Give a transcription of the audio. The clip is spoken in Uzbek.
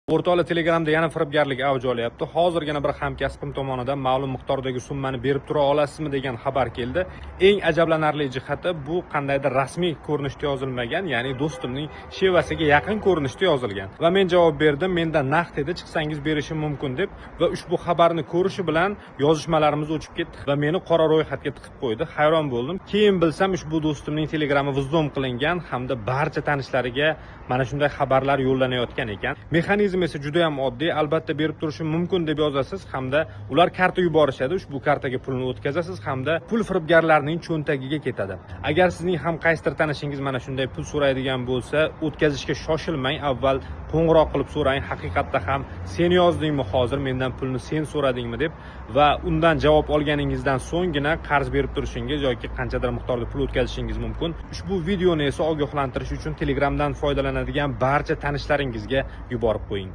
O'rtoqlar, Telegramda yana firibgarlik avj olyapti. Hozirgina bir hamkasbim tomonidan ma'lum miqdordagi summani berib tura olasizmi degan xabar keldi. Eng ajablanarli jihati, bu qandaydir rasmiy ko'rinishda yozilmagan, ya'ni do'stimning shevasiga yaqin ko'rinishda yozilgan. Va men javob berdim, menda naqd edi, chiqsangiz berishim mumkin deb, va ushbu xabarni ko'rishi bilan yozishmalarimiz o'chib ketdi va meni qora ro'yxatga tiqib qo'ydi. Hayron bo'ldim. Keyin bilsam, ushbu do'stimning Telegrami взлом qilingan hamda barcha tanishlariga mana shunday xabarlar yo'llanayotgan ekan. Mexanizm esa juda ham oddiy. Albatta berib turishim mumkin deb yozasiz hamda ular karta yuborishadi. Ushbu kartaga pulni o'tkazasiz hamda pul firibgarlarning cho'ntagiga ketadi. Agar sizning ham qaysidir tanishingiz mana shunday pul so'raydigan bo'lsa, o'tkazishga shoshilmang, avval qo'ng'iroq qilib so'rang, haqiqatda ham sen yozdingmi, hozir mendan pulni sen so'radingmi deb, va undan javob olganingizdan so'nggina qarz berib turishingiz yoki qanchadir miqdorda pul o'tkazishingiz mumkin. Ushbu videoni esa ogohlantirish uchun Telegramdan foydalanadigan barcha tanishlaringizga yuborib qo'ying.